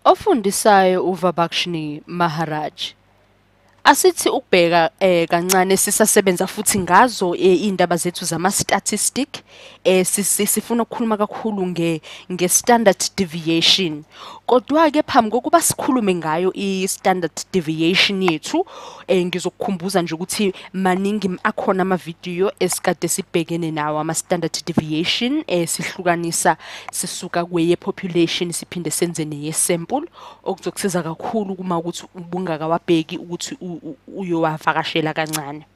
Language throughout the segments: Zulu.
Ofundisayo uVabakhshini Maharaj. Asithi ukubheka kancane sisasebenza futhi ngazo iy'ndaba zethu zama-statistic. Sifuna ukukhuluma kakhulu nge-standard deviation. Kodwa-ke phambi kokuba sikhulume ngayo i-standard deviation yethu, ngizokukhumbuza nje ukuthi maningi akhona amavidiyo esikade sibhekene nawo ama-standard deviation, sihlukanisa sisuka kweye-population siphinde senze neye-sample, okuzokusiza kakhulu uma ukuthi ubungakawabheki ukuthi uyowavakashela kancane.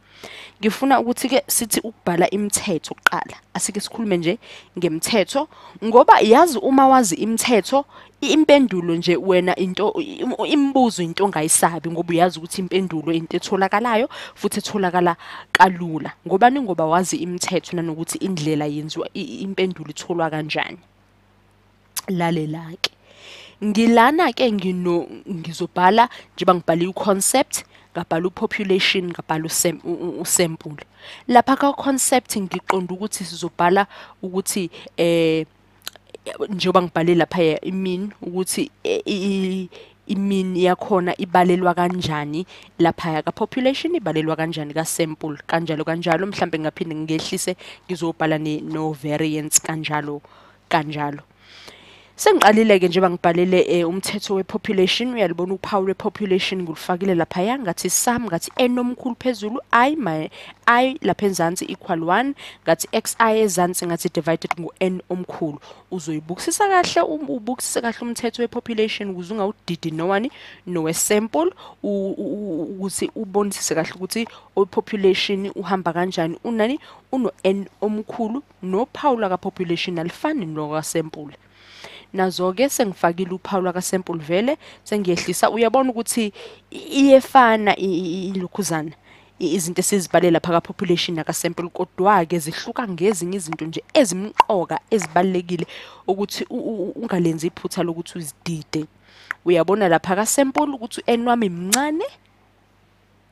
Ngifuna ukuthi-ke sithi ukubhala imithetho kuqala. Asike sikhulume nje ngemithetho, ngoba yazi uma wazi imithetho, impendulo nje wena into imibuzo into ongayisabi, ngoba uyazi ukuthi impendulo into etholakalayo futhi etholakala kalula. Ngobani? Ngoba wazi imithetho nanokuthi indlela yenziwa impendulo itholwa kanjani. Lalela-ke. Ngilana-ke ngizobhala njengoba ngibhale i-concept, ngabhala u-population, ngabhala u-sample. Lapha ka-concept ngiqonda ukuthi sizobhala ukuthi njengoba ngibhale lapha i-mean, ukuthi i-mean yakhona ibalelwa kanjani laphaya ka-population, ibalelwa kanjani ka-sample, kanjalo kanjalo. Mhlampe ngingaphinde ngehlise ngizobhala no-variance kanjalo kanjalo. Sengiqalile-ke njengoba ngibhalele umthetho we-population. Uyalibona uphawu lwe-population ngilufakile laphaya, ngathi sum, ngathi n omkhulu phezulu, i my i lapha enzansi equal 1, ngathi xi ezansi, ngathi divided ngu-n omkhulu. Uzoyibukisisa kahle, ubukisise kahle umthetho we-population ukuze ungawudidi nowani nowe-sample, ukuthi ubonisise kahle ukuthi o-population uhamba kanjani, unani, uno-n omkhulu, nophawu lwaka-population alifani nolwaka-sample. Nazo-ke sengifakile uphawu lwaka-sample vele, sengiyehlisa. Uyabona ukuthi iyefana ilokhuzana, izinto esizibhale lapha ka-population naka-sample, kodwa-ke zihluka ngezinye izinto nje ezimqoka ezibalulekile ukuthi ungalenzi iphutha lokuthi uzidide. Uyabona lapha ka-sample ukuthi u-n wami mncane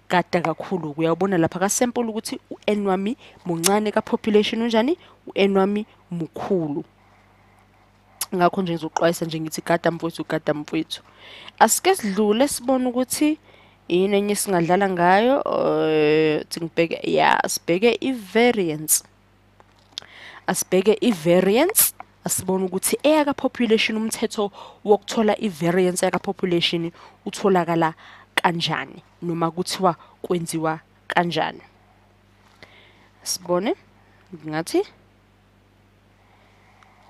kade kakhulu. Uyabona lapha ka-sample ukuthi u-n wami muncane, ka-population unjani, u-n wami mukhulu. Ngakho nje ngizoxwayisa nje ngithi gada mfowethu, gada mfowethu. Asike sidlule sibone ukuthi yini enye esingadlala ngayo. Thi ngibheke, ya, sibheke i-variance. Asibheke i-variance, asibone ukuthi eyaka population, umthetho wokuthola i-variance yaka population utholakala kanjani, noma kuthiwa kwenziwa kanjani. Sibone, ngingathi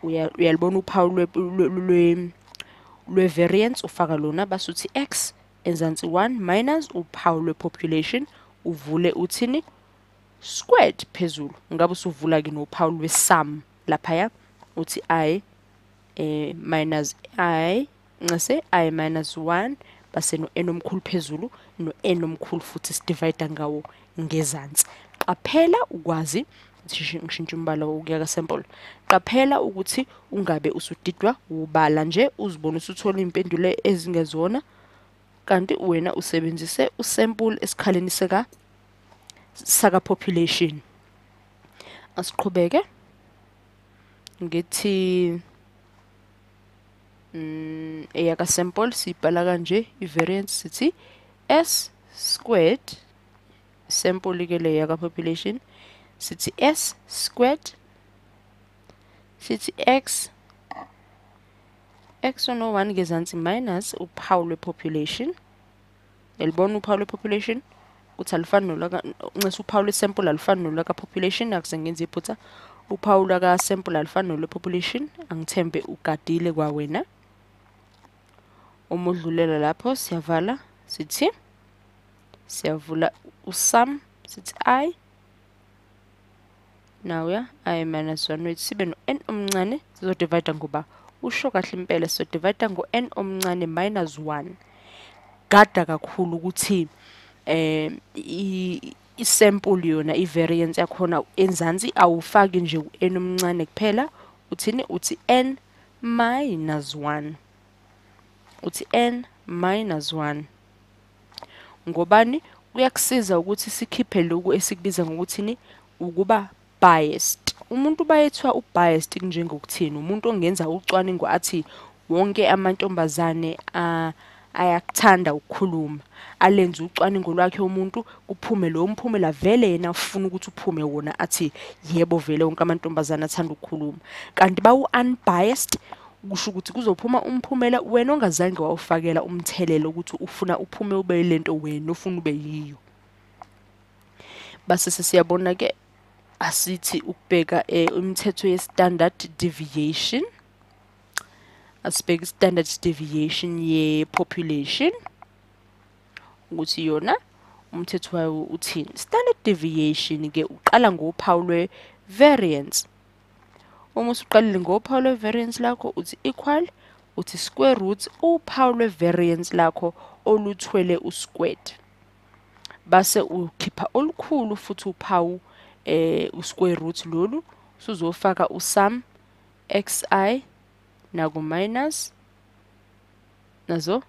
uyalibona uphawu lwe-variance, ufaka lona base uthi x enzansi 1 minus uphawu lwe-population, uvule uthini squared phezulu. Ngabe usuvula-ke nophawu lwe-sum laphaya, uthi i minus i, ncese i minus 1, base no-n omkhulu phezulu no-n omkhulu futhi sidivide ngawo ngezansi. Qaphela ukwazi ngishintshe umbala wokuya ka-sample. Qaphela ukuthi ungabe usudidwa ubala nje, uzibone usuthola iy'mpendulo ezingezona, kanti wena usebenzise u-sample esikhaleni saka-population. Asiqhubeke ngithi eyaka-sample siyibhala kanje i-variance, sithi s squared, sample ke le yaka-population, sithi s squared, sithi x, x ono-1 ngezansi minus uphawu lwe-population. Uyalibona uphawu lwe-population ukuthi alifani nolwaka, ncese uphawu lwe-sample alifani nolwaka-population. Akuze ngenze iphutha, uphawu lwaka-sample alifani nolwe-population. Angithembe ugadile kwawena. Uma udlulela lapho siyavala, sithi siyavula usum, sithi i, nawuya i minus 1 wethu, sibe no-n omncane, sizodivide ngoba usho kahle impela, sizodivide ngo-n omncane minus 1. Gada kakhulu ukuthi i-sample yona i-variance yakhona enzansi awufaki nje u-n omncane kuphela, uthini, uthi n minus 1, uthi n minus 1. Ngobani? Kuyakusiza ukuthi sikhiphe lokhu esikubiza ngokuthini, ukuba biased. Umuntu bayethiwa u-biased njengokuthini, umuntu ongenza ucwaningo athi Wonke amantombazane ayakuthanda ukukhuluma, alenze ucwaningo lwakhe umuntu, kuphume lowo mphumela vele yena ufuna ukuthi uphume wona, athi yebo vele wonke amantombazane athanda ukukhuluma. Kanti bawu-unbiased, kusho ukuthi kuzophuma umphumela wena ongazange wawufakela umthelela ukuthi ufuna uphume ube yilento wena ofuna ube yiyo. Base sesiyabona-ke, asithi ukubheka imithetho ye-standard deviation. Asibheke i-standard deviation ye-population, ukuthi yona umthetho wayo uthini. Standard deviation-ke uqala ngophawu lwe-variance. Uma usuqalile ngophawu lwe-variance lakho, uthi equal, uthi square root, uphawu lwe-variance lakho oluthwele u-squared. Base ukhipha olukhulu futhi uphawu u-square root lolu, usuzofaka u-sum xi naku minus, nazo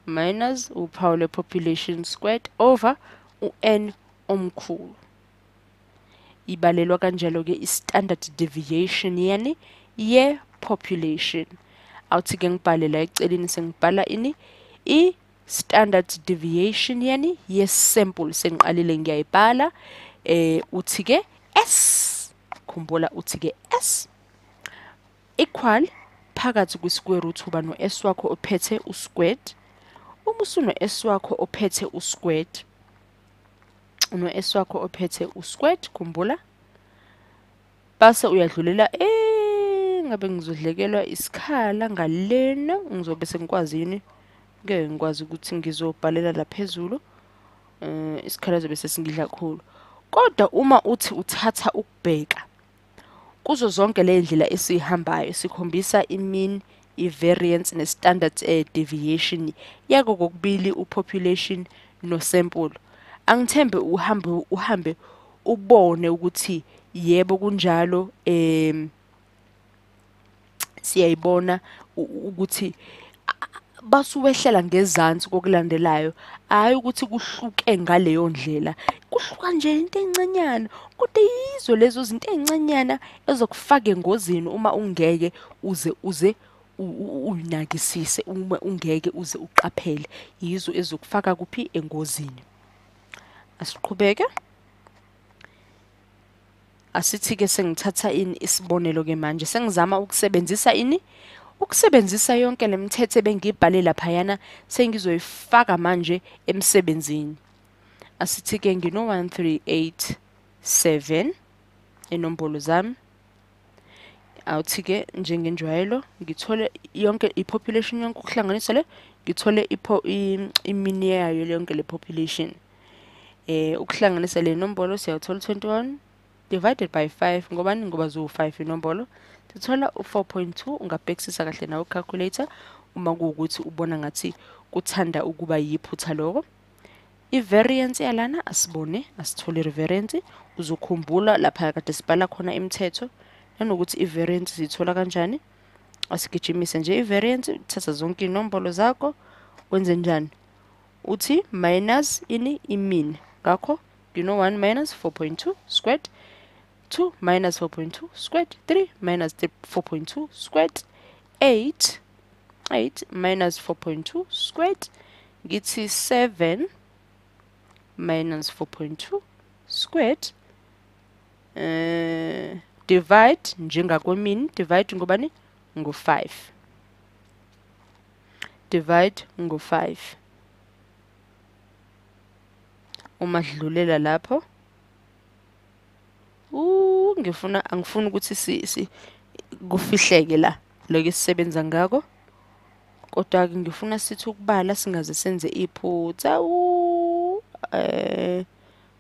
minus uphawu lwe-population squared over u-n omkhulu. Ibalelwa kanjalo-ke i-standard deviation yani ye-population. Awuthi-ke ngibhale la eceleni, sengibhala ini? I-standard deviation yani ye-sample, sengiqalile ngiyayibhala. Uthi-ke S, khumbula uthi-ke S equal phakathi kwi-square root uba no-S wakho ophethe u-squared. Uma usuno-S wakho ophethe u-squared, uno-S wakho ophethe u-squared, khumbula, base uyadlulela ngabe ngizodlekelwa isikhala ngalena, ngizobe sengikwazi yini? Ngeke ngikwazi ukuthi ngizobhalela la phezulu, isikhala zobe sesingidla kakhulu. Kodwa uma uthi uthatha ukubheka kuzo zonke le ndlela esihambayo, sikhombisa i-mean, i-variance ne-standard deviation yako kokubili u-population no-sample. Angithembe uhambe ubone ukuthi yebo kunjalo, siyayibona ukuthi basuwehlela ngezansi kokulandelayo, hhayi ukuthi kuhluke ngaleyo ndlela, kuhluka nje into encanyana, kodwa yizo lezo zinto ey'ncanyana ezokufaka engozini uma ungeke uze uyinakisise, uma ungeke uze uqaphele, yizo ezokufaka kuphi? Engozini. Asiqhubeke. Asithi-ke sengithatha ini isibonelo-ke manje, sengizama ukusebenzisa ini? Ukusebenzisa yonke le mithetho ebengiyibhale laphayana, sengizoyifaka manje emsebenzini. Asithi-ke ngino 1 3 8 7 inombolo zami. Awuthi-ke njengenjwayelo ngithole yonke i-population yonke ukuhlanganisa le, ngithole i-mean yayo yonke le population. Ukuhlanganisa le nombolo siyathola 21 divided by 5, ngobani? Ngoba ziwu-5 inombolo. Sithola u-4.2. Ungabhekisisa kahle nawe calculator uma kuwukuthi ubona ngathi kuthanda ukuba yiphutha lokho. I-variance yalana asibone, asithole i-variance. Uzokhumbula lapha kade sibhala khona imithetho nanokuthi i-variance siyithola kanjani. Asigijimise nje i-variance, uthatha zonke inombolo zakho, wenze njani? Uthi minus ini? I-mean. Ngakho ngino 1 minus 4.2 squared, 2 minus 4.2 squared, 3 minus 4.2 squared, 8 minus 4.2 squared, ngithi 7 minus 4.2 squared, divide njengakwe-mean, divide ngobani? Ngo-5. Divide ngo-5. Uma dlulela lapho, angifuni ukuthi kufihleke la lokho esisebenza ngako, kodwa-ke ngifuna sithi ukubala singaze senze iphutha.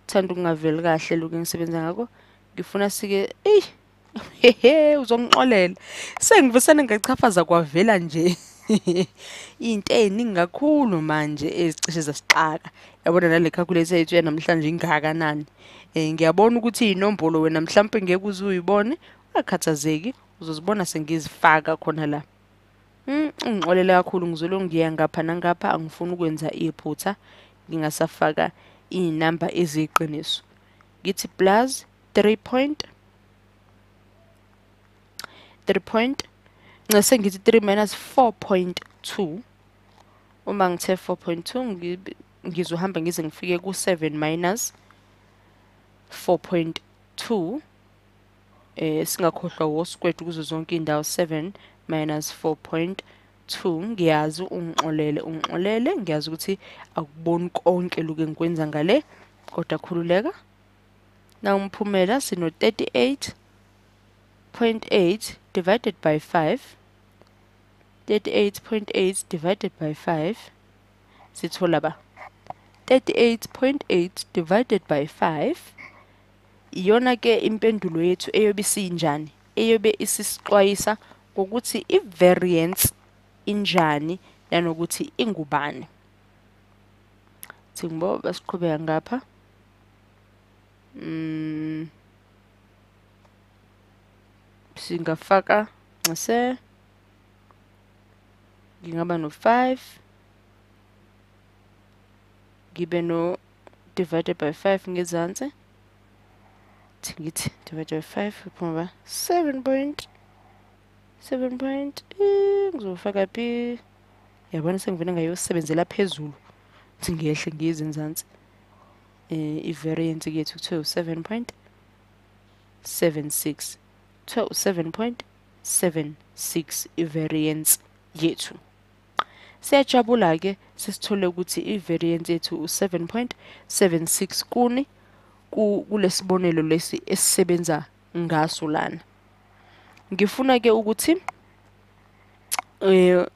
Thanda ukungaveli kahle lokho engisebenza ngako. Ngifuna sike, eyi hehe, uzongixolela, sengivesane ngachafaza kwavela nje into ey'ningi kakhulu manje ezicishe zasixaka. Yabona nale calculator yethu yanamhlanje ingakanani. Ngiyabona ukuthi iy'nombolo wena mhlampe ngeke uze uyibone, ungakhathazeki, uzozibona sengizifaka khona la. Ungixolele kakhulu, ngizolo ngiya ngapha nangapha, angifuni ukwenza iphutha, ngingasafaka iy'namba eziyiqiniso. Ngithi plus 3.3 point. Ngase ngithi 3 minus 4.2. Uma ngithe 4.2 ngizohamba ngize ngifike ku-7 minus 4.2. Singakhohlwa wo-squared kuzo zonke iy'ndawo. 7 minus 4.2. Ngiyazi ungixolele, ngiyazi ukuthi akuboni konke lokhu engikwenza ngale, kodwa khululeka. Na umphumela sino 38.8 divided by 5. 38.8 divided by 5 sithola ba 38.8 divided by 5. Iyona ke impendulo yethu eyobe isinjani, eyobe isisixwayisa ngokuthi i-variance injani nanokuthi ingubani. Singibo siqhubeka ngapha. Singafaka ngase ngingaba no 5 ngibe no divided by 5 ngezansi, ngithi divided by 5 iphuma ba 7.7 ngizofaka phi? Yabona sengivele ngayosebenzela phezulu, thi ngiyehle ngize enzansi. I-variance yethu kuthiwa 7.76, kuthiwa 7.76 i-variance yethu. Siyajabula ke sesithole ukuthi i-variance yethu u-7.76 kuni kulesibonelo lesi esisebenza ngaso lana. Ngifuna ke ukuthi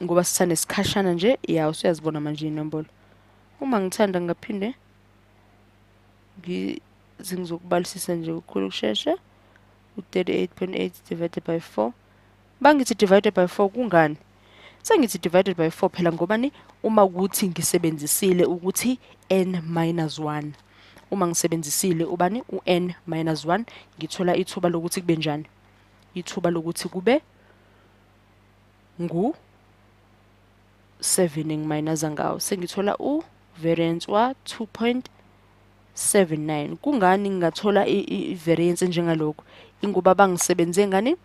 ngoba sisanesikhashana nje, ya usuyazibona manje inombolo. Uma ngithanda ngaphinde ngizokubalisisa nje ukukhulu ukushesha. U-38.8 divided by 4. Bangithi divided by 4 kungani? Sengithi divided by 4 phela ngobani? Uma ukuthi ngisebenzisile ukuthi n minus 1. Uma ngisebenzisile ubani? U-n minus 1, ngithola ithuba lokuthi kube njani? Ithuba lokuthi kube ngu 7 engiminusa ngawo. Sengithola u-variance wa 2.79. Kungani ngingathola i-variance njengalokhu? Ingoba bangisebenze ngani?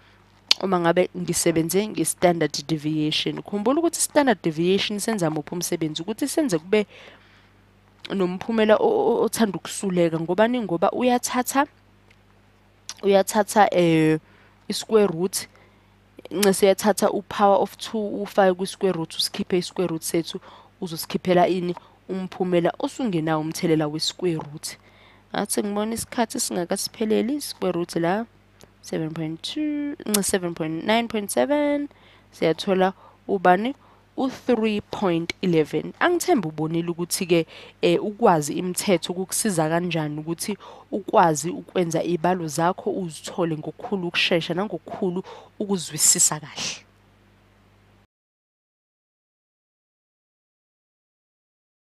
Uma ngabe ngisebenze nge-standard deviation. Khumbula ukuthi standard deviation senza muphi umsebenzi? Ukuthi senze kube nomphumela othanda ukusuleka. Ngobani? Ngoba uyathatha i-square root, ncese uyathatha u-power of 2 ufake kwi-square root, usikhiphe i-square root sethu, uzosikhiphela ini? Umphumela osungenawo umthelela we-square root. Ngathi ngibona isikhathi singakasipheleli, square root la 7.2 7.9.7 siyathola ubani? U-3.11. Angithemba ubonile ukuthi ke ukwazi imithetho kukusiza kanjani ukuthi ukwazi ukwenza izibalo zakho uzithole ngokukhulu ukushesha nangokukhulu ukuzwisisa kahle.